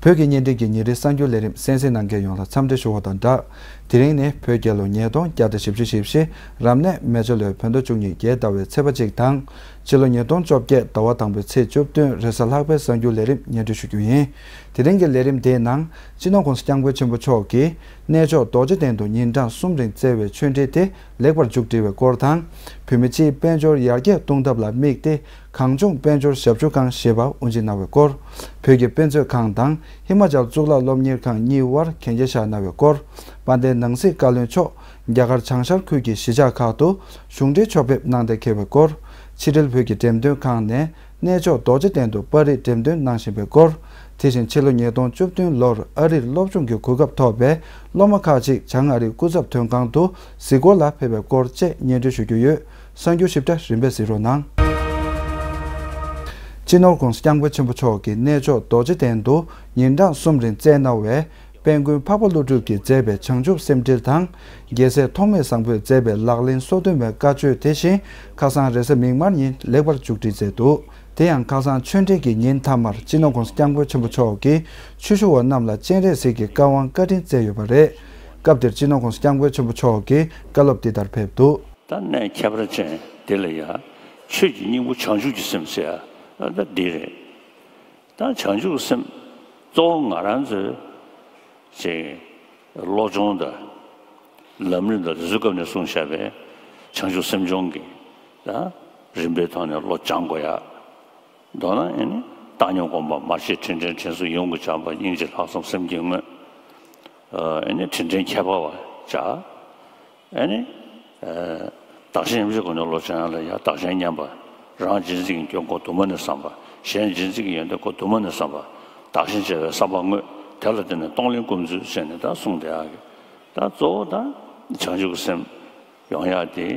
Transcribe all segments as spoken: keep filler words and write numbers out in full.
བོད་ཀྱི་བརྙན་འཕྲིན་གྱི་ཉིན་རེའི་གསར་འགྱུར་ལས་རིམ་གསན་གཟིགས་གནང་མཁན་ཡོངས་ལ་འཚམས་འདྲི་ཞུ་བ་དང་སྦྲགས། དེ་རིང་ནི་བོད་རྒྱལ་ལོ་ཉིས་སྟོང་བརྒྱ་དང་བཞི་བཅུ་ཞེ་བཞི། རབ་གནས་མེ་བྱ་ལོའི་བོད་ཟླ་བཅུ་གཉིས་བརྒྱད་ཟླ་བའི་ཚེས་པ་གཅིག་དང་། ཕྱི་ལོ་ཉིས་སྟོང་བཅོ་བརྒྱད་ཟླ་བ་དང་པོའི་ཚེས་བཅུ་བདུན་རེས་གཟའ་ལྷག་པའི་གསར་འགྱུར་ལས་རིམ་སྙན་སྒྲོན་ཞུ་རྒྱུ་ཡིན། དེ་རིང་གི་ལས་རིམ་དེའི་ནང་སྤྱི་ནོར་༸གོང་ས་༸སྐྱབས་མགོན་ཆེན་པོ་མཆོག་གིས་གནས་མཆོག་རྡོ་རྗེ་གདན་དུ་ཉིན་གྲངས་གསུམ་རིང་བསྩལ་བའི་ཆོས་འབྲེལ་དེ་ལེགས་པར་མཇུག་སྒྲིལ་བའི་སྐོར་དང་། བོད་མི་སྤྱིའི་དཔལ་འབྱོར་ཡར་རྒྱས་གཏོང་ཐབས་ལ་དམིགས་ཏེ། གངས་ལྗོངས་དཔལ་འབྱོར་ཞབས་ཞུ་ཁང་ཞེས་པ་དབུ་འབྱེད་གནང་བའི་སྐོར། བོད་ཀྱི་དཔེ་མཛོད་ཁང་དང་ཧི་མ་ཅལ་གཙུག་ལག་སློབ་གཉེར་ཁང་གཉིས་དབར་གན་རྒྱ་བཞག་གནང་བའི་སྐོར། དཔལ་ལྡན་ནང་སྲིད་བཀའ་བློན་མཆོག་རྒྱ་གར་བྱང་ཤར་ཁུལ་གྱི་གཞིས་ཆགས་ཁག་ཏུ་གཞུང་འབྲེལ་ཕྱོགས་ཕེབས་གནང་གཏན་འཁེལ་བའི་སྐོར། ཕྱི་དྲིལ་བོད་ཀྱི་འགྲེམས་སྟོན་ཁང་ནས་གནས་མཆོག་རྡོ་རྗེ་གདན་དུ་པར་རིས་འགྲེམས་སྟོན་གནང་བཞིན་པའི་སྐོར། དེ་བཞིན་ཕྱི་ལོ་ཉིས་སྟོང་བཅུ་བདུན་ལོར་ཨ་རིར་སློབ་སྦྱོང་གི་གོ་སྐབས་ཐོབ་པའི་སློབ་མ་ཁག་ཅིག་བྱང་ཨ་རིའི་སྐུ་ཚབ་དོན་ཁང་དུ་གཟིགས་སྐོར་ལ་ཕེབས་པའི་སྐོར་བཅས་སྙན་སྒྲོན་ཞུ་རྒྱུ་ཡོད། གསར་འགྱུར་ཞིབ་ཕྲ་རིམ་པས་གཟིགས་རོགས་གནང་། སྤྱི་ནོར་༸གོང་ས་༸སྐྱབས་མགོན་ཆེན་པོ་མཆོག་གིས་གནས་མཆོག་རྡོ་རྗེ་གདན་དུ་ཉིན་གྲངས་གསུམ་རིང་བསྩལ་གནང་བའི་དཔལ་མགོན་འཕགས་པ་ཀླུ་སྒྲུབ་ཀྱིས་མཛད་པའི་བྱང་ཆུབ་སེམས་འགྲེལ་དང་། རྒྱལ་སྲས་ཐོགས་མེད་བཟང་པོས་མཛད་པའི་ལག་ལེན་སོ་བདུན་པའི་བཀའ་ཆོས་དེ་བཞིན་ཁ་སང་རེས་གཟའ་མིག་དམར་ཉིན་ལེགས་པར་མཇུག་སྒྲིལ་མཛད་འདུག་དེ་ཡང་ཁ་སང་ཆོས་འབྲེལ་གྱི་ཉིན་མཐའ་མར་སྤྱི་ནོར་༸གོང་ས་༸སྐྱབས་མགོན་ཆེན་པོ་མཆོག་གིས་ཆོས་ཞུ་བ་རྣམས་ལ་སྤྱན་རས་གཟིགས་ཀྱི་བཀའ་དབང་བཀའ་དྲིན་སྩལ་ཡོད་པ་རེད། སྐབས་དེར་སྤྱི་ནོར་༸གོང་ས་༸སྐྱབས་མགོན་ཆེན་པོ་མཆོག་གིས་བཀའ་སློབ་འདི་ལྟར་ཕེབས་འདུག་ད་གནས་ཁྱད་པར་ཅན་འདི་ལ་ཡང་ཆོས་ཀྱི་སྙིང་པོ་བྱང་ཆུབ་ཀྱི་སེམས་ཟེར་ཡ་ད་འདི་རེད། ད་བྱང་ཆུབ་སེམས་གཙོ་བོ་ང་རང་ཚོའི་ཅིག་བློ་སྦྱོང་དང་ལམ་རིམ་དང་དེ་ཚོའི་སྐབས་ནས་གསུངས་བཞག་པའི་བྱང་ཆུབ་སེམས་སྦྱོང་གི་ད་རིམ་པའི་ཐོག་ནས་བློ་སྦྱང་དགོས་ཡ། མདོར་ན་ཨེ་ནི་བཏང་སྙོམས་སྒོམ་པ་མར་ཤེས་དྲིན་དྲན་དྲན་གསོ་ཡོངས་ཀྱི་སྦྱངས་པ་སྙིང་རྗེ་ལྷག་བསམ་སེམས་ཀྱི་དངོས། ཨེ་ནི་དྲིན་དྲན་ཁྱད་པར་བ་བྱ། ཨེ་ནི། བདག་གཞན་མཉམ་བརྗེའི་སྒོ་ནས་བློ་སྦྱང་ཡ་ལ་ཡ་བདག་གཞན་མཉམ་པ། རང་གཅེས་འཛིན་གྱི་སྐྱོན་ཁོག་དུ་མ་ནས་བསམ་པ། གཞན་གཅེས་འཛིན་གྱི་ཡོན་ཏན་ཁོག་དུ་མ་ནས་བསམ་པ། བདག་གཞན་བརྗེ་བའི་བསམ་པ་དངོས། དེ་ལ་བརྟེན་ནས་གཏོང་ལེན་སྒོམ་ཚུལ་བྱས་ནས་ད་གསུངས་བསྡད་ཡག་གི། ད་གཙོ་བོ་ད་བྱང་ཆུབ་ཀྱི་སེམས་ཡོང་ཡག་དེ་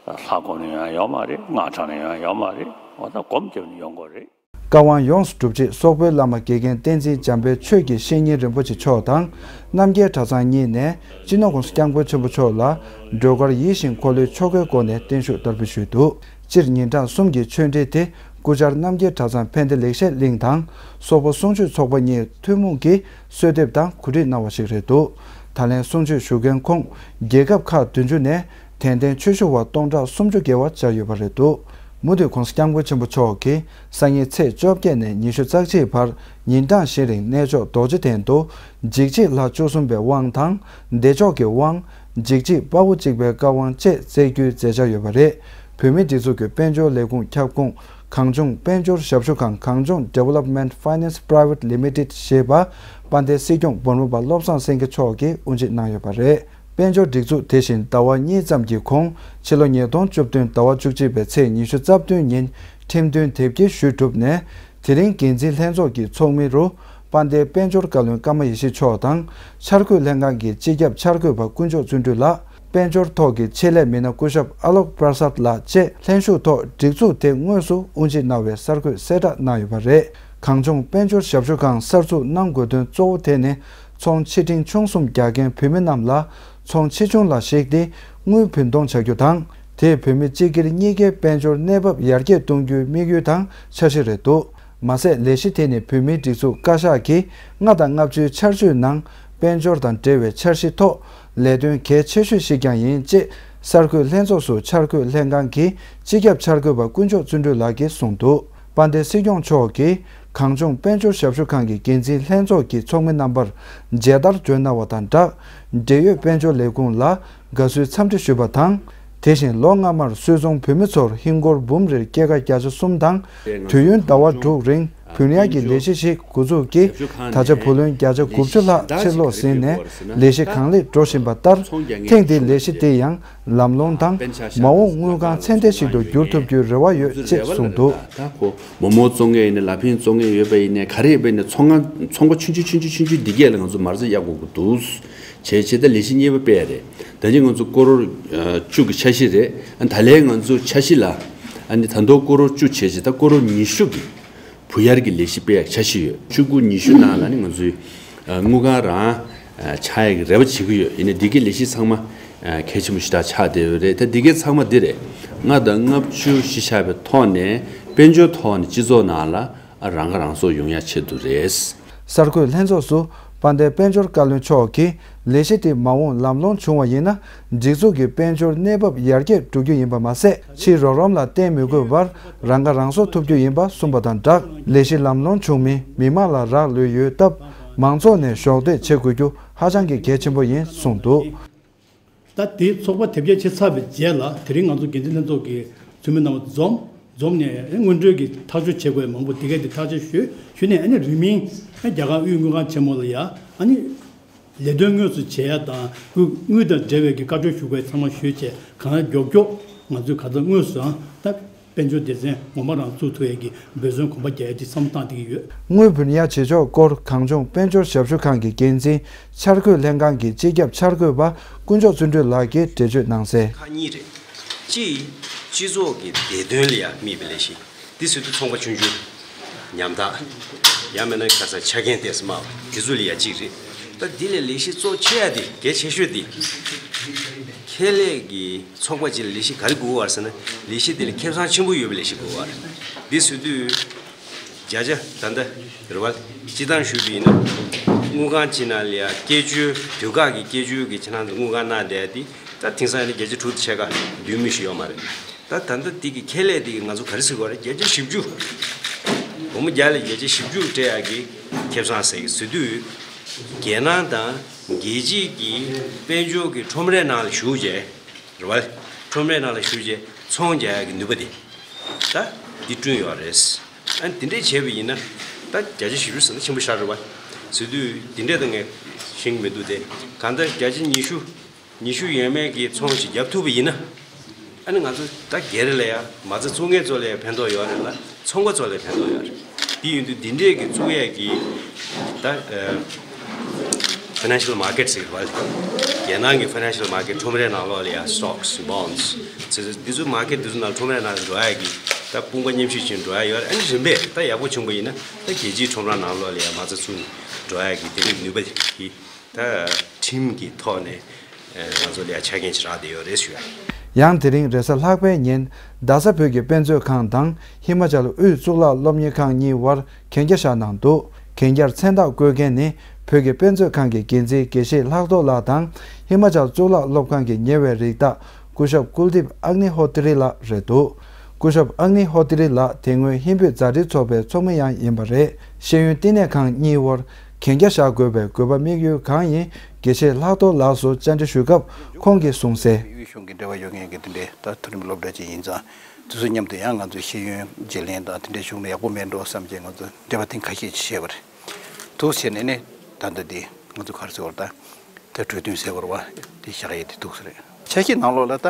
ལྷ་སྒོམ་ནས་ཡོང་ཡག་ཡོད་མ་རེད། སྔགས་བགྲངས་ནས་ཡོང་ཡག་ཡོད་མ་རེད། འོ་ད་སྒོམ་བརྒྱབ་ནས་ཡོང་དགོས་རེད། བཀའ་དབང་ཡོངས་སུ་གྲུབ་རྗེས་སོག་པོའི་བླ་མ་དགེ་རྒན་བསྟན་འཛིན་འཇམ་དཔལ་ཆོས་ཀྱི་བཤེས་གཉེན་རིན་པོ་ཆེ་མཆོག་དང་། རྣམ་རྒྱལ་གྲྭ་ཚང་གཉིས་ནས་སྤྱི་ནོར་༸གོང་ས་༸སྐྱབས་མགོན་ཆེན་པོ་མཆོག་ལ་སྒྲོལ་དཀར་ཡིད་བཞིན་འཁོར་ལོའི་ཆོ་གའི་སྒོ་ནས་བརྟན་བཞུགས་བསྟར་འབུལ་ཞུས་འདུག་སྤྱིར་ཉིན་གྲངས་གསུམ་གྱི་ཆོས་འབྲེལ་དེ་སྐུ་བཅར་རྣམ་རྒྱལ་གྲྭ་ཚང་ཕན་བདེ་ལེགས་བཤད་གླིང་དང་། སོག་པོ་གསུང་ཆོས་ཚོགས་པ་གཉིས་ཐུན་མོང་གིས་གསོལ་འདེབས་དང་གོ་སྒྲིག་གནང་བ་ཞིག་རེད་འདུག་ད་ལན་གསུང་ཆོས་ཞུ་མཁན་ཁོངས་རྒྱལ་ཁབ་ཁག་བདུན་ཅུ་ནས་དད་ལྡན་ཆོས་ཞུ་བ་སྟོང་ཕྲག་སུམ་ཅུ་བརྒལ་བ་བཅར་ཡོད་པ་རེད་འདུག་མུ་མཐུད་༸གོང་ས་༸སྐྱབས་མགོན་ཆེན་པོ་མཆོག་གིས་སང་ཉིན་ཚེས་བཅོ་བརྒྱད་ནས་ཉི་ཤུ་རྩ་གཅིག་བར་ཉིན་གྲངས་བཞི་རིང་གནས་མཆོག་རྡོ་རྗེ་གདན་དུ་འཇིགས་བྱེད་ལྷ་བཅུ་གསུམ་པའི་དབང་དང་། བདེ་མཆོག་གི་དབང་། འཇིགས་བྱེད་དཔའ་བོ་གཅིག་པའི་བཀའ་དབང་བཅས་སྩལ་རྒྱུའི་མཛད་འཆར་ཡོད་པ་རེད། བོད་མིའི་སྒྲིག་འཛུགས་ཀྱི་དཔལ་འབྱོར་ལས་ཁུངས་ཁྱབ་ཁོངས་གངས་ལྗོངས་དཔལ་འབྱོར་ཞབས་ཞུ་ཁང་གངས་ལྗོངས་Development Finance Private Limited ཞེས་པ་དཔལ་ལྡན་སྲིད་སྐྱོང་འབུམ་རམས་པ་བློ་བཟང་སེང་གེ་མཆོག་གིས་དབུ་འབྱེད་གནང་ཡོད་པ་རེད། དཔལ་འབྱོར་སྒྲིག་འཛུགས་དེ་བཞིན་ཟླ་བ་གཉིས་ཙམ་གྱི་གོང་ཕྱི་ལོ་ཉིས་སྟོང་བཅུ་བདུན་ཟླ་བ་བཅུ་གཅིག་པའི་ཚེས་ཉི་ཤུ་རྩ་བདུན་ཉིན་ཁྲིམས་མཐུན་དེབ་སྐྱེལ་ཞུས་གྲུབ་ནས། དེ་རིང་འགན་འཛིན་ལྷན་ཚོགས་ཀྱི་ཚོགས་མི་རུ་དཔལ་ལྡན་དཔལ་འབྱོར་བཀའ་བློན་ཀརྨ་ཡེ་ཤེས་མཆོག་དང་། འཆར་འགོད་ལྷན་ཁང་གི་སྤྱི་ཁྱབ་འཆར་འགོད་པ་དཀོན་མཆོག་བརྩོན་འགྲུས་ལགས། དཔལ་འབྱོར་ཐོག་གི་ཆེད་ལས་མི་སྣ་སྐུ་ཞབས་ཨ་ལོག་པྲ་སཱད་ལགས་བཅས་ལྷན་ཞུགས་ཐོག་སྒྲིག་འཛུགས་དེ་དངོས་སུ་དབུ་འབྱེད་གནང་བའི་གསར་འགོད་གསལ་བསྒྲགས་གནང་ཡོད་པ་རེད། གངས་ལྗོངས་དཔལ་འབྱོར་ཞབས་ཞུ་ཁང་གསར་འཛུགས་གནང་དགོས་དོན་གཙོ་བོ་དེ་ནི་ཚོང་ཆེ་འབྲིང་ཆུང་གསུམ་རྒྱག་མཁན་བོད་མི་རྣམས་ལ་ཚོང་ཆེ་ཆུང་ལ་གཞིགས་ཏེ་དངུལ་བུན་གཏོང་བྱ་རྒྱུ་དང་། དེས་བོད་མི་སྤྱི་སྒེར་གཉིས་ཀའི་དཔལ་འབྱོར་གནས་བབ་ཡར་རྒྱས་གཏོང་རྒྱུའི་དམིགས་ཡུལ་དང་འཆར་གཞི་རེད་འདུག་མ་ཟད་ལས་གཞི་དེ་ནི་བོད་མིའི་སྒྲིག་འཛུགས་བཀའ་ཤག་གིས་ལྔ་དང་ལྔ་བཅུའི་ཆར་ཆུའི་ནང་དཔལ་འབྱོར་དང་འབྲེལ་བའི་འཆར་གཞི་ཐོག་ལས་དོན་གལ་ཆེ་ཤོས་ཤིག་ཀྱང་ཡིན་ཅེས་གསར་འགོད་ལྷན་ཚོགས་སུ་འཆར་འགོད་ལྷན་ཁང་གི་སྤྱི་ཁྱབ་འཆར་འགོད་པ་དཀོན་མཆོག་བརྩོན་འགྲུས་ལགས་ཀྱིས་གསུངས་འདུག་དཔལ་ལྡན་སྲིད་སྐྱོང་མཆོག་གིས་གངས་ལྗོངས་དཔལ་འབྱོར་ཞབས་ཞུ་ཁང་གི་འགན་འཛིན་ལྷན་ཚོགས་ཀྱི་ཚོགས་མི་རྣམ་པར་མཇལ་དར་སྒྲོན་གནང་བ་དང་སྦྲགས། འབྲེལ་ཡོད་དཔལ་འབྱོར་ལས་ཁུངས་ལ་དགའ་བསུའི་འཚམས་འདྲི་ཞུས་པ་དང་། དེ་བཞིན་ལོ་སྔ་མར་སུད་ཚོང་བོད་མི་ཚོར་ཧིན་སྒོར་འབུམ་རེར་སྐྱེད་ཀ་བརྒྱ་ཆ་གསུམ་དང་། དུས་ཡུན་ཟླ་བ་དྲུག་རིང་བུན་གཡར་གྱི་ལས་གཞི་ཞིག་འགོ་འཛུགས་ཀྱིས་ད་ཆ་བུ་ལོན་བརྒྱ་ཆ་དགུ་བཅུ་ལྷག་ཕྱིར་སློག་ཟིན་ནས་ལས་གཞི་གང་ལེགས་འགྲོ་བཞིན་པ་ལྟར། ཐེངས་འདིའི་ལས་གཞི་དེ་ཡང་ལམ་ལྷོང་དང་མ་འོངས་དངུལ་ཁང་ཚད་ལྡན་ཞིག་ཏུ་འགྱུར་ཐུབ་རྒྱུའི་རེ་བ་ཡོད་ཅེས་གསུངས་འདུག་མོག་མོག་བཙོང་མཁན་ཡིན་ན་ལ་ཕིང་བཙོང་མཁན་ཡོད་པ་ཡིན་ནའི་ག་རེ་ཡོད་པ་ཡིན་ནའི་ཚོང་ཁང་ཚོང་ཁང་ཆུང་ཆུང་ཆུང་ཆུང་ཆུང་འདི་གས་ལ་ང་ཚོ་མ་རྩ་གཡར་དགོས་ཀྱི་འདུག་བྱས་བྱས་ད་ལས་གཞི་གཉིས་པ་སྤེལ་ཡ་རེད། ད་ནི་ང་ཚོ་ཀོ་རོར་བཅུ་གི་འཆར་གཞི་རེད། ད་ལན་ང་ཚོ་འཆར་གཞི་ལ་ཨ་ནི་ད་དུང་ཀོ་རོར་བཅུ་བྱས་བྱས་ད་ཀོ་རོར་ཉི་ཤུ་གི་བུ་གཡར་གྱི་ལས་གཞི་སྤེལ་ཡ་འཆར་གཞི་ཡོད། བཅུ་དགུ་ཉི་ཤུ་ནང་ལ་ནི་ང་ཚོའི་དངུལ་ཁང་རང་ཆགས་ཡ་གི་རེ་བ་བྱེད་ཀྱི་ཡོད། ཡིན་ནའི་འདི་གའི་ལས་གཞི་ཚང་མ་གལ་ཆེན་པོ་ཞེ་དྲག་ཆགས་བསྡད་ཡོད་རེད། ད་འདི་གའི་ཚང་མ་འདི་རེད། ལྔ་དང་ལྔ་བཅུ་གཞི་བཞག་པའི་ཐོག་ནས་དཔལ་འབྱོར་ཐོག་ནས་སྤྱི་ཚོགས་ནང་ལ་ཨ་རང་ཁ་རང་གསོ་ཡོང་ཡ་ཆེད་དུ་རེད། གསར་འགོད་ལྷན་ཚོགས་སུ་དཔལ་ལྡན་དཔལ་འབྱོར་བཀའ་བློན་མཆོག་གིས། ལས་གཞི་དེ་མ་འོངས་ལམ་ལྷོང་བྱུང་བ་ཡིན་ན། སྒྲིག་འཛུགས་ཀྱི་དཔལ་འབྱོར་གནས་བབ་ཡར་རྒྱས་འགྲོ་རྒྱུ་ཡིན་པ་མ་ཟད། ཕྱིའི་རོགས་རམ་ལ་བརྟེན་མི་དགོས་པར་རང་ཁ་རང་གསོ་ཐུབ་རྒྱུ་ཡིན་པ་གསུངས་པ་དང་སྦྲགས། ལས་གཞི་ལམ་ལྷོང་བྱུང་མིན་མི་མང་ལ་རག་ལུས་ཡོད་སྟབས། མང་ཚོགས་ནས་གཞོགས་འདེགས་བྱེད་དགོས་རྒྱུ་ཧ་ཅང་གི་གལ་ཆེན་པོ་ཡིན་གསུངས་འདུག། ད་དེ་ཚོགས་པ་དེབ་སྐྱེལ་བྱས་ཚར་བའི་རྗེས་ལ། དེ་རིང་ང་ཚོ་འགན་འཛིན་ལྷན་ཚོགས་ཀྱི་འཐུས་མི་རྣམ་པ་འཛོམས། འཛོམས་ནས་སྔོན་འགྲོའི་གི་ཐག་གཅོད་བྱེད་དགོས་མང་པོ་དེ་གས་དེ་ཐག་གཅོད་ཞུས། ཞུས་ནས་ཨ་ནི་རིང་མིན་རྒྱ་གར་དབུས་དངུལ་ཁང་ཆེན་མོ་ལ་ཡ་ཨ་ནི་ལས་དོན་དངོས་སུ་བྱེད་ཡ་དང་དངུལ་དངུལ་དང་འབྲེལ་བའི་གི་བཀའ་འཁྲོལ་ཞུ་དགོས་ཚང་མ་ཞུས་བྱས། གང་ལ་མགྱོགས་མགྱོགས་ང་ཚོས་ག་ཚོད་དངོས་སུའང་ད་དཔལ་འབྱོར་སྡེ་ཚན་ངོ་མ་རང་བཙུགས་ཐུབ་ཡ་གི་འབད་བརྩོན་གོམ་པ་རྒྱག་ཡ་དེ་བསམ་བློ་བཏང་བསྡད་ཀྱི་ཡོད། དངུལ་བུན་གཡར་བྱེད་ཕྱོགས་སྐོར་གངས་ལྗོངས་དཔལ་འབྱོར་ཞབས་ཞུ་ཁང་གི་འགན་འཛིན་འཆར་འགོད་ལྷན་ཁང་གི་སྤྱི་ཁྱབ་འཆར་འགོད་པ་དཀོན་མཆོག་བརྩོན་འགྲུས་ལགས་ཀྱིས་འགྲེལ་བརྗོད་གནང་གསལ། ཁག་གཉིས་རེད། གཅིག་སྤྱི་ཚོགས་ཀྱི་བདེ་དོན་ལ་ཡང་དམིགས་པའི་ལས་གཞི། འདི་ཟེར་དུས་ཚོང་པ་ཆུང་ཆུང་། ཉམ་ཐག་ཡང་མིན་ན་ཁ་སང་ཆ་རྐྱེན་ཏོག་ཙམ་དམའ་བ་དེ་ཚོ་ལ་ཡང་གཅིག་རེད། ད་འདི་ལས་ལས་གཞི་གཙོ་ཆེ་ཡ་དེ་གལ་ཆེ་ཤོས་དེ། ཁེ་ལས་ཀྱི་ཚོགས་པ་ཅིག་ལ་ལས་གཞི་ག་རེ་དགོས་པ་རེད་ཟེར་ན། ལས་གཞི་དེ་ལ་ཁེ་བཟང་ཆེན་པོ་ཡོད་པའི་ལས་གཞི་དགོས་པ་རེད། འདི་ཟེར་དུས། བརྒྱ་ཆ་ད་ལྟ་རེད་བ། སྤྱིར་བཏང་ཞུས་པ་ཡིན་ན། དངུལ་ཁང་ཅིག་ནང་ལ་ཡ་སྐད་སྤྱོད་དུས་བཀག་གི་སྐད་སྤྱོད་ཀྱི་ཁྱེད་རང་ཚོ་དངུལ་ཁང་ནང་བསྡད་དེ། ད་དེང་སང་ཡིན་ན་བརྒྱ་ཆ་དྲུག་དང་ཕྱེད་ཀ་བསྡུས་མི་ཞིག་ཡོད་མ་རེད། ད་ད་ལྟ་འདི་གི་ཁེ་ལས་འདི་གི་ང་ཚོ་ག་རེ་ཟེར་དགོས་རེད། བརྒྱ་ཆ་བཞི་བཅུ། སྒོར་མོ་བརྒྱ་ལ་བརྒྱ་ཆ་བཞི་བཅུ་སྤྲད་ཡག་གི་ཁེ་བཟང་ཟེར་གི་ཟེར་དུས། རྒྱལ་ནང་དང་རྒྱལ་སྤྱིའི་གི་དཔལ་འབྱོར་གི་ཁྲོམ་རའི་ནང་ལ་ཞུགས་བྱས། རེད་བ། ཁྲོམ་རའི་ནང་ལ་ཞུགས་རྗེས་ཚོང་རྒྱག་ཡག་གི་ནུས་པ་དེ། ད་འདི་བསྐྲུན་ཡོད་རེད། ཨ་ནི་དེ་འདྲས་བྱས་པ་ཡིན་ན། ད་བརྒྱ་ཆ་བཞི་བཅུ་ཟེར་ན་ཆེན་པོ་ཤར་རེད་བ། ཟེར་དུས་དེ་འདྲས་ད་ངས་ཤེས་ཀྱི་མི་འདུག་སྟེ། གང་ལྟར་བརྒྱ་ཆ་ཉི་ཤུ། ཉི་ཤུ་ཡས་མས་ཀྱི་ཚོང་ཞིག་བརྒྱབ་ཐུབ་པ་ཡིན་ན། ཨ་ནི་ང་ཚོ་ད་སྒེར་ལ་ཡ་མ་རྩ་བཙུགས་མཁན་ཚོ་ལ་ཡ་ཕན་ཐོགས་ཡོད་རེད་ལ། ཚོང་པ་ཚོ་ལ་ཕན་ཐོགས་ཡོད་རེད། དེ་ཡིན་དུས་འདི་འདྲས་ཀྱི་བཙུགས་ཡས་ཀྱི་ད་ཨ་ཕའི་ནན་ཤལ་མར་ཀེཊ་ཟེར་བ་ལ། རྒྱལ་ནང་གི་ཕའི་ནན་ཤལ་མར་ཀེཊ་ཁྲོམ་རའི་ནང་ལོགས་ལ་ཡ་སི་ཊོག་སི་བོན་སི་ཟེར་འདི་ཚོ་མར་ཀེཊ་འདི་ཚོ་ནང་ཁྲོམ་རའི་ནང་འགྲོ་ཡས་ཀྱི་ད་དཔུང་པ་མཉམ་གཤིབ་བྱས་འགྲོ་ཡས་ཡོད་རེད། ཨ་ནི་རིམ་པས་ད་ཡག་པོ་བྱུང་པ་ཡིན་ན་ད་རྒྱལ་སྤྱིའི་ཁྲོམ་ར་ནང་ལོགས་ལ་ཡ་མ་རྩ་བཙུགས་ནས་འགྲོ་ཡས་ཀྱི་དེ་འདྲའི་ནུས་པ་དེ། ད་ཁྲིམས་ཀྱི་ཐོག་ནས་ང་ཚོ་ལ་ཡ་ཆ་རྐྱེན་ཅིག་རག་བསྡད་ཡོད་རེད་ཞུ་ཡ། ཡང་དེ་རིང་རེས་གཟའ་ལྷག་པའི་ཉིན་རྡ་ས་བོད་ཀྱི་དཔེ་མཛོད་ཁང་དང་ཧི་མ་ཅལ་དབུས་གཙུག་ལག་སློབ་གཉེར་ཁང་གཉིས་དབར་གན་རྒྱ་བཞག་གནང་འདུག། གན་རྒྱར་མཚན་རྟགས་བཀོད་མཁན་ནི་བོད་ཀྱི་དཔེ་མཛོད་ཁང་གི་འགན་འཛིན་དགེ་བཤེས་ལྷག་རྡོར་ལགས་དང་ཧི་མ་ཅལ་གཙུག་ལག་སློབ་ཁང་གི་ཉེ་བའི་རིགས་བདག་སྐུ་ཞབས་ཀུལ་དིབ་ཨག་ནི་ཧོ་ཏི་རི་ལགས་རེད་འདུག། སྐུ་ཞབས་ཨག་ནི་ཧོ་ཏི་རི་ལགས་དེ་སྔོན་ཧིན་བོད་མཛའ་འབྲེལ་ཚོགས་པའི་ཚོགས་མི་ཡང་ཡིན་པ་རེད། ཤེས་ཡོན་བསྟི་གནས་ཁང་གཉིས་དབར་གན་རྒྱ་བཞག་དགོས་པའི་དགོས་པ་དམིགས་ཡུལ་གང་ཡིན་དགེ་བཤེས་ལྷག་རྡོར་ལགས་སུ་བཅར་འདྲི་ཞུས་སྐབས་ཁོང་གིས་གསུངས་གསལ། དབུས་གཞུང་གི་འབྲེལ་བ་ཡོད་མཁན་གྱི་དེ་འདྲའི་ད་མཐོ་རིམ་སློབ་གྲྭ་ཅིག་ཡིན་ཙང་དེ་ཚོ་མཉམ་དུ་ཡང་ང་ཚོས་ཤེས་ཡོན་བརྗེ་ལེན་དང་དེ་འདྲའི་བྱུང་ན་ཡག་པོ་མེད་འགྲོ་བསམ་བྱས་ང་ཚོ་འབྲེལ་བ་ཐེངས་ཁ་ཤས་ཤིག་བྱས་པ་རེད། འདུག་བྱས་ནས་ནི་ད་ལྟ་འདི་ང་ཚོ་ག་རེ་ཟེར་བ་ད་ད་གྲོས་མཐུན་ཟེར་བ་རེད་བ། དེ་བཞག་ཡས་དེ་འདུག་ས་རེད། འཆར་གཞི་ནང་ལོགས་ལ་ད་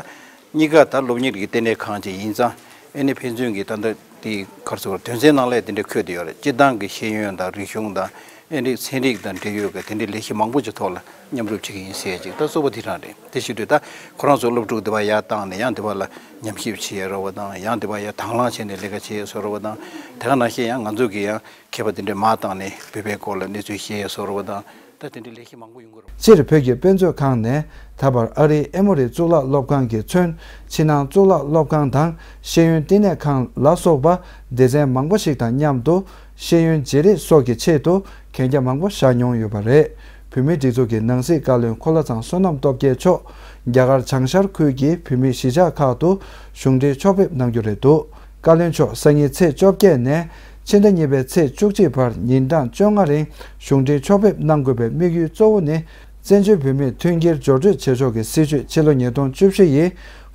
གཉིས་ཀ་ད་སློབ་གཉེར་གྱི་ལྟེ་གནས་ཁང་ཅིག་ཡིན་ཙང་ཨེ་ནི་ཕན་ཚུན་གྱི་ད་ལྟ་དེ་ག་རེ་ཟེར་བ་དོན་ཚན་ནང་ལ་དེ་འདྲ་འཁོད་བསྡད་ཡོད་རེད། སྤྱིར་བཏང་གི་ཤེས་ཡོན་དང་རིག་གཞུང་དང་ཨེ་ནི་ཚན་རིག་དང་འབྲེལ་ཡོད་ཀྱི་དེ་འདྲའི་ལས་གཞི་མང་པོ་ཅིག་ཐོག་ལ་མཉམ་རུབ་བྱེད་ཀྱི་ཡིན་ཟེར་ཅིག་ད་གཙོ་བོ་དེ་རང་རེད། དེ་བྱེད་དུས་ད་ཁོ་རང་ཚོ་སློབ་ཕྲུག་དེ་བ་ཡར་བཏང་ནས་ཡང་དེ་བ་ལ་ཉམས་ཞིབ་བྱེད་ཡས་རོགས་པ་དང་ཡང་དེ་བ་ཡར་དང་བླངས་བྱས་ནས་ལས་ཀ་བྱེད་ཡས་བཟོ་རོགས་པ་དང་དེ་ག་ནང་བཞིན་ཡང་ང་ཚོ་གི་ཡང་མཁས་པ་དེ་འདྲའི་མར་བཏང་ནས་བོད་པའི་སྐོར་ལ་གནས་ཚུལ་བཤད་ཡས་བཟོ་རོགས་པ་དང་ད་དེ་འདྲའི་ལས་གཞི་མང་པོ་ཡོང་གི་རེད། སྤྱིར་བོད་ཀྱི་དཔེ་མཛོད་ཁང་ནས་ད་བར་ཨ་རིའི་ཨེ་མོ་རི་གཙུག་ལག་སློབ་ཁང་གིས་མཚོན་ཕྱི་ནང་གཙུག་ལག་སློབ་ཁང་དང་ཤེས་ཡོན་བསྟི་གནས་ཁང་ལ་སོགས་པ་སྡེ་ཚན་མང་པོ་ཞིག་དང་མཉམ་དུ་ཤེས་ཡོན་བརྗེ་རེས་སོགས་ཀྱི་ཆེད་དུ་གན་རྒྱ་མང་པོ་བཞག་མྱོང་ཡོད་པ་རེད། བོད་མིའི་སྒྲིག་འཛུགས་ཀྱི་ནང་སྲིད་བཀའ་བློན་འཁོར་ལོ་ཚང་བསོད་ནམས་སྟོབས་རྒྱས་མཆོག་རྒྱ་གར་བྱང་ཤར་ཁུལ་གྱི་བོད་མིའི་གཞིས་ཆགས་ཁག་ཏུ་གཞུང་འབྲེལ་ཕྱོགས་ཕེབས་གནང་རྒྱུ་རེད་འདུག། བཀའ་བློན་མཆོག་སང་ཉིན་ཚེས་བཅོ་བརྒྱད་ནས་ཕྱི་ཟླ་གཉིས་པའི་ཚེས་བཅུ་གཅིག་བར་ཉིན་གྲངས་བཅོ་ལྔ་རིང་གཞུང་འབྲེལ་ཕྱོགས་ཕེབས་གནང་དགོས་པའི་དམིགས་ཡུལ་གཙོ་བོ་ནི། བཙན་བྱོལ་བོད་མིར་མཐུན་རྐྱེན་སྦྱོར་སྤྲོད་བྱེད་ཕྱོགས་ཀྱི་སྲིད་བྱུས་ཕྱི་ལོ་ཉིས་སྟོང་བཅུ་བཞི་ཡི་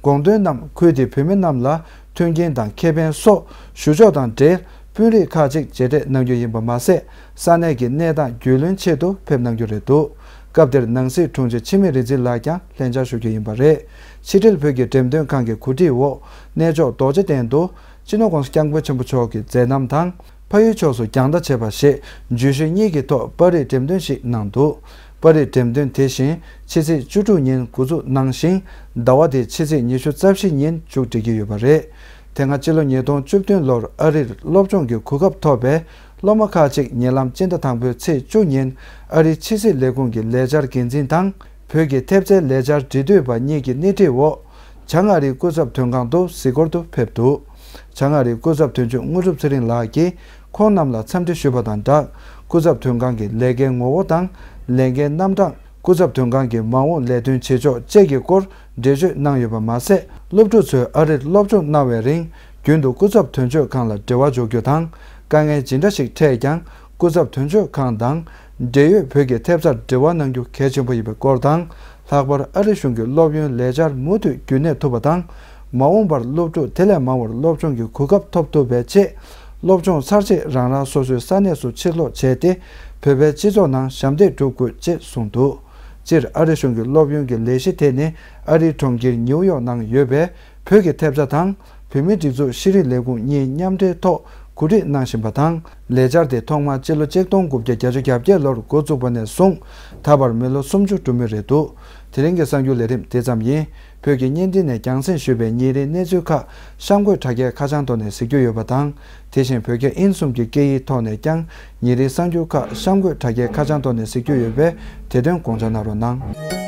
དགོངས་དོན་རྣམས་ཁུལ་དེའི་བོད་མི་རྣམས་ལ་མཐུན་རྐྱེན་དང་ཁེ་ཕན་སོགས་ཞུ་ཕྱོགས་དང་འབྲེལ་དཔོན་རིགས་ཁག་ཅིག་མཇལ་འཕྲད་གནང་རྒྱུ་ཡིན་པ་མ་ཟད། ས་གནས་ཀྱི་གནས་སྟངས་རྒྱུས་ལོན་ཆེད་དུ་ཕེབས་གནང་རྒྱུ་རེད་འདུག། སྐབས་དེར་ནང་སྲིད་དྲུང་ཆེ་འཆི་མེད་རིག་འཛིན་ལགས་ཀྱང་ལྷན་བཅར་ཞུ་རྒྱུ་ཡིན་པ་རེད། ཕྱི་དྲིལ་བོད་ཀྱི་འགྲེམས་སྟོན་ཁང་གི་གོ་སྒྲིག་འོག་གནས་མཆོག་རྡོ་རྗེ་གདན་དུ་སྤྱི་ནོར་༸གོང་ས་༸སྐྱབས་མགོན་ཆེན་པོ་མཆོག་གི་མཛད་རྣམ་དང་། ཕ་ཡུལ་ཕྱོགས་སུ་རྒྱང་ལྟ་བྱེད་པ་ཞེས་བརྗོད་གཞི་གཉིས་ཀྱི་ཐོག་པར་རིས་འགྲེམས་སྟོན་ཞིག་གནང་འདུག། པར་རིས་འགྲེམས་སྟོན་དེ་བཞིན་ཕྱི་ཚེས་བཅུ་དྲུག་ཉིན་འགོ་འཛུགས་གནང་ཞིང་། ཟླ་བ་འདིའི་ཕྱི་ཚེས་ཉི་ཤུ་རྩ་བཞི་ཉིན་མཇུག་སྒྲིལ་གྱི་ཡོད་པ་རེད། དེ་སྔ་སྤྱི་ལོ་ཉིས་སྟོང་བཅུ་བདུན་ལོར་ཨ་རིར་སློབ་སྦྱོང་གི་གོ་སྐབས་ཐོབ་པའི་སློབ་མ་ཁག་ཅིག་ཉེ་ལམ་སྤྱི་ཟླ་དང་པོའི་ཚེས་བཅུ་ཉིན་ཨ་རིའི་ཕྱི་སྲིད་ལས་ཁུངས་ཀྱི་ལས་འཆར་འགན་འཛིན་དང་། བོད་ཀྱི་ཐེབས་རྩའི་ལས་འཆར་འབྲེལ་མཐུད་པ་གཉིས་ཀྱི་སྣེ་ཁྲིད་འོག་བྱང་ཨ་རིའི་སྐུ་ཚབ་དོན་ཁང་དུ་གཟིགས་སྐོར་དུ་ཕེབས་འདུག། བྱང་ཨ་རིའི་སྐུ་ཚབ་དོན་གཅོད་དངོས་གྲུབ་ཚེ་རིང་ལགས་ཀྱིས་ཁོང་རྣམས་ལ་འཚམས་འདྲི་ཞུས་པ་དང་སྦྲགས། སྐུ་ཚབ་དོན་ཁང་གི་ལས་ཀའི་ངོ་བོ་དང་ལས་འགན་རྣམ་གྲངས། སྐུ་ཚབ་དོན་ཁང་གི་མ་འོངས་ལས་དོན་བྱེད་ཕྱོགས་བཅས་ཀྱི་སྐོར་འགྲེལ་བརྗོད་གནང་ཡོད་པ་མ་ཟད། སློབ་ཕྲུག་ཚོས་ཨ་རིར་སློབ་སྦྱོང་གནང་བའི་རིང་། རྒྱུན་དུ་སྐུ་ཚབ་དོན་གཅོད་ཁང་ལ་འབྲེལ་བ་འཇོག་རྒྱུ་དང་། དཀའ་ངལ་ཇི་འདྲ་ཞིག་འཕྲད་ཀྱང་། སྐུ་ཚབ་དོན་གཅོད་ཁང་དང་འབྲེལ་ཡོད་བོད་ཀྱི་ཐེབས་རྩར་འབྲེལ་བ་གནང་རྒྱུ་གལ་ཆེན་པོ་ཡིན་པའི་སྐོར་དང་། ལྷག་པར་ཨ་རི་གཞུང་གི་སློབ་ཡོན་ལས་འཆར་མུ་མཐུད་རྒྱུན་གནས་ཐུབ་པ་དང་། མ་འོངས་པར་སློབ་ཕྲུག་དེ་ལས་མང་བར་སློབ་སྦྱོང་གི་གོ་སྐབས་ཐོབ་ཐུབ་པའི་ཆེད། སློབ་སྦྱོང་ཚར་རྗེས་རང་རང་སོ་སོའི་ས་གནས་སུ་ཕྱིར་ལོག་བྱས་ཏེ། བོད་པའི་སྤྱི་ཚོགས་ནང་ཞབས་འདེགས་སྒྲུབ་དགོས་ཅེས་གསུངས་འདུག་སྤྱིར་ཨ་རི་གཞུང་གི་སློབ་ཡོན་གྱི་ལས་གཞི་དེ་ནི་ཨ་རིའི་གྲོང་ཁྱེར་ནིའུ་ཡོག་ནང་ཡོད་པའི་བོད་ཀྱི་ཐེབས་རྩ་དང་། བོད་མིའི་སྒྲིག་འཛུགས་ཤེས་རིག་ལས་ཁུངས་གཉིས་མཉམ་འབྲེལ་ཐོག་གོ་སྒྲིག་གནང་བཞིན་པ་དང་། ལས་འཆར་དེ་ཐོག་མར་སྤྱི་ལོ་ཆིག་སྟོང་དགུ་བརྒྱ་བརྒྱད་ཅུ་གྱ་བརྒྱད་ལོར་འགོ་བཙུགས་པ་ནས་བཟུང་། ད་བར་མི་ལོ་སུམ་ཅུ་འགྲོ་མུས་རེད་འདུག་དེ་རིང་གི་གསར་འགྱུར་ལས་རིམ་དེ་ཙམ་ཡིན། བོད་ཀྱི་བརྙན་འཕྲིན་ནས་རྒྱང་སྲིང་ཞུས་པའི་ཉིན་རེའི་གནས་ཚུལ་ཁག་གཤམ་འཁོད་དྲ་རྒྱའི་ཁ་བྱང་ཐོག་ནས་གཟིགས་རྒྱུ་ཡོད་པ་དང་། དེ་བཞིན་བོད་རྒྱ་དབྱིན་གསུམ་གྱི་སྐད་ཡིག་ཐོག་ནས་ཀྱང་ཉིན་རེའི་གསར་འགྱུར་ཁག་གཤམ་འཁོད་དྲ་རྒྱའི་ཁ་བྱང་ཐོག་ནས་གཟིགས་རྒྱུ་ཡོད་པས། དེ་དོན་དགོངས་འཇགས་གནང་རོགས་གནང་།